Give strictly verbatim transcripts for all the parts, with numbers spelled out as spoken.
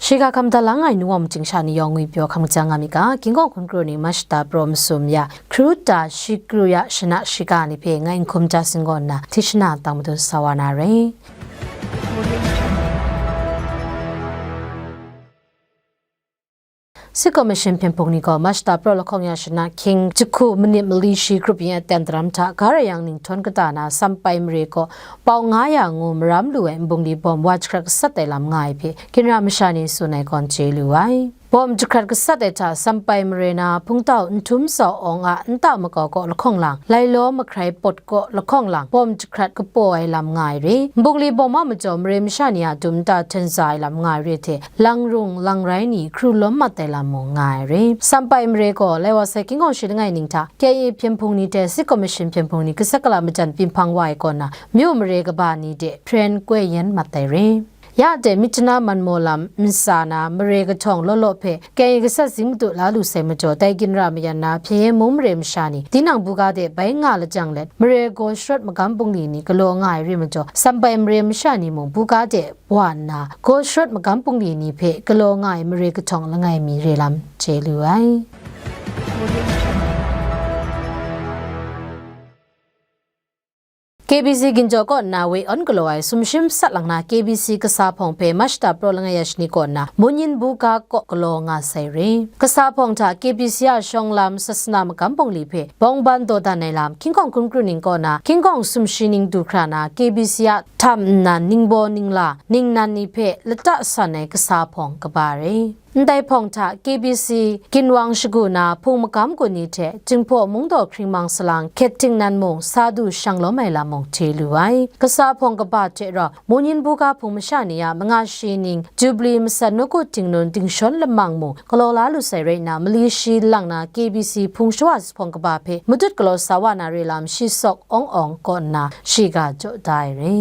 Shiga hkam da lang ai nu wa majing sha ni yawng ngwi pyaw hkam kaja nga mi ga, King Kawng hkun kru ni Mashta praw masum ya, Kruta Shikru ya shana shiga ni hpe ngai n hkum ja sin gaw nna, Tishna tang madun sa wa na re. Sit Commission hpyen hpung ni gaw Mashta praw lahkawng ya shana hkying jahku manit mali shi grup yin aten daram hta ga rai yang, ninghtawng kata na Sampai mare kaw pau nga ya ngu maram lu ai nbungli bawm wa jahkrat gasat ai lam nga ai hpe ginra masha ni tsun ai gawn chye lu ai. Bawm jahkrat gasat ai hta Sampai mare na Hpungtau Nhtum Zau Awng a nta makau kaw lahkawng lang, Lailaw Mahkrai Pawt kaw lahkawng lang, bawm jahkrat kapaw ai lam nga ai re. Nbungli bawm a majaw mare masha ni a dum nta hten za ai lam nga ai re hte, lang rung lang rai ni hkru lawm mat ai lam mung nga ai re. Sampai mare gaw lai wa sai King Kawng shi langai ning hta K I A hpyen hpung ni hte Sit Commission hpyen hpung ni gasat gala majan byin hpang wa ai kaw na, myu mare kaba ni de hpren koi yen mat ai re. Ya de Myitkyina Manmaw lam nsa na mare kahtawng law law hpe K I A gasat zing madu la lu sai majaw, dai ginra mayan na Hpyen Yen mung mare masha ni tinang buga de bai nga lajang let, mare gaw sharawt magam bungli ni galaw nga ai re majaw, Sampai mare masha ni mung buga de wa nna, gaw sharawt magam bungli ni hpe galaw nga ai mare kahtawng langai mi re lam chye lu ai. K B C ginjaw kaw nna woi awn galaw ai sumshi masat lang na K B C kasa hpawng hpe Mashta praw langai ya shani kaw nna Munyin buga kaw galaw nga sai re. Kasa hpawng hta K B C a shawng lam sasana magam bungli hpe bawng ban dawdan ai lam King Kawng hkun kru ning kaw na King Kawng sumshi ning du hkra na K B C a htam nnan ningbaw ningla ningnan ni hpe lata san ai kasa hpawng kaba re. Ndai hpawng hta K B C ginwang shagu na hpung magam gun ni hte Jinghpaw Mungdaw hkringmang salang hkyet tingnan mung sa du shang lawm ai lam mung chye lu ai. Kasa hpawng kaba hte rau Munyin buga hpung masha ni a manga shi ning Jubli masat nawku tingnun dingshawn lamang mung galaw la lu sai rai nna, mali shi lang na K B C hpung shawa zuphpawng kaba hpe madut galaw sa wa na re lam shi sawk awng awng kaw nna shiga jaw da ai re.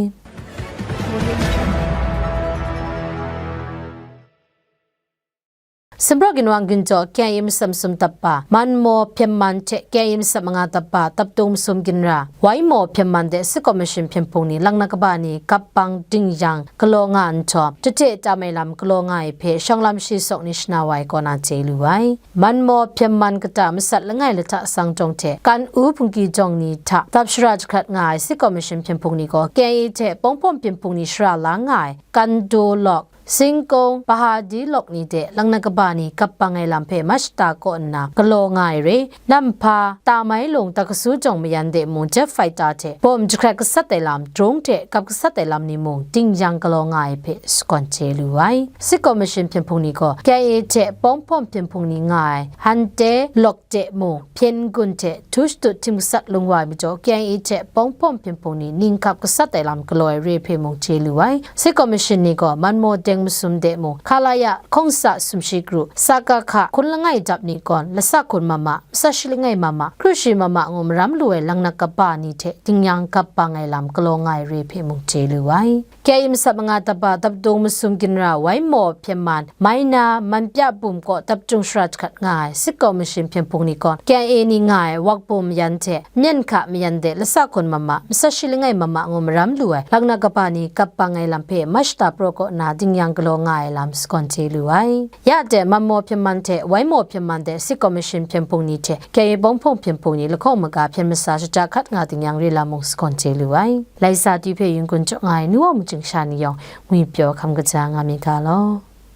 Sumpraw ginwang ginjaw K I A masam sum dap ba, Manmaw Hpyen Man hte K I A masam manga dap ba, Taptung masum ginra, Waimaw Hpyen Man de Sit Commission hpyen hpung ni, lang na kaba ni, kap bang ding yang galaw nga nhtawm, jahte tam ai lam galaw nga ai hpe, shawng lam shi sawk ni shana wa ai kaw na chye lu ai. Manmaw Hpyen Man kata masat langai lahta sang jawng hte, Kan U Hpungki jawng ni hta dap shara jahkrat nga ai Sit Commission hpyen hpung ni gaw, K I A hte Pawng Hpawng hpyen hpung ni shara la nga ai, Kan Do Lawk, Singkung, Bahadi Lawk ni de lang na kaba ni kap bang ai lam hpe Mashta kaw nna galaw nga ai re, Namhpa, Tamai Lung, Dakasu jawng mayan de mung jet fighter hte bawm jahkrat gasat ai lam, drone hte kap gasat ai lam ni mung ding yang galaw nga ai hpe shakawn chye lu ai. Sit Commission hpyen hpung ni gaw K I A hte Pawng Hpawng hpyen hpung ni nga ai, Hante Lawk de mung, Hpyen Gun hte Tush Tut htim gasat lung wa ai majaw, K I A hte Pawng Hpawng hpyen hpung ni ning kap gasat ai lam galaw ai re hpe mung chye lu ai. Sit Commission ni gaw Manmaw Deng masum de mung, Khalaya hkawng sa sumshi kru, Sakakha hkun langai dap ni gawn, lasa hkun mama, masat shi langai mama, kru shi mama ngu maram lu ai lang na kaba ni hte ding yang kap bang ai lam galaw nga ai re hpe mung chye lu ai. K I A masat manga dap ba Taptung masum ginra Waimaw Hpyen Man, Maina, Manpya Bum kaw dap jahkrat nga ai Sit Commission hpyen hpung ni gawn, K I A ni nga ai Wakbum mayan hte Myen Hka mayan de lasa hkun mama, masat shi langai mama ngu maram lu ai lang na kaba ni kap bang ai lam hpe Mashta praw kaw nna ding yang galaw nga ai lam shakawn chye lu ai. Ya de Manmaw Hpyen Man hte Waimaw Hpyen Man de Sit Commission hpyen hpung ni hte K I A Pawng Hpawng hpyen hpung ni lahkawng maga hpyen masa shata hkat nga ding yang re lam mung shakawn chye lu ai. Laisa ti hpe yun kun jaw nga ai nu wa majing sha ni yawng, ngwi pyaw hkam kaja nga mi ga law.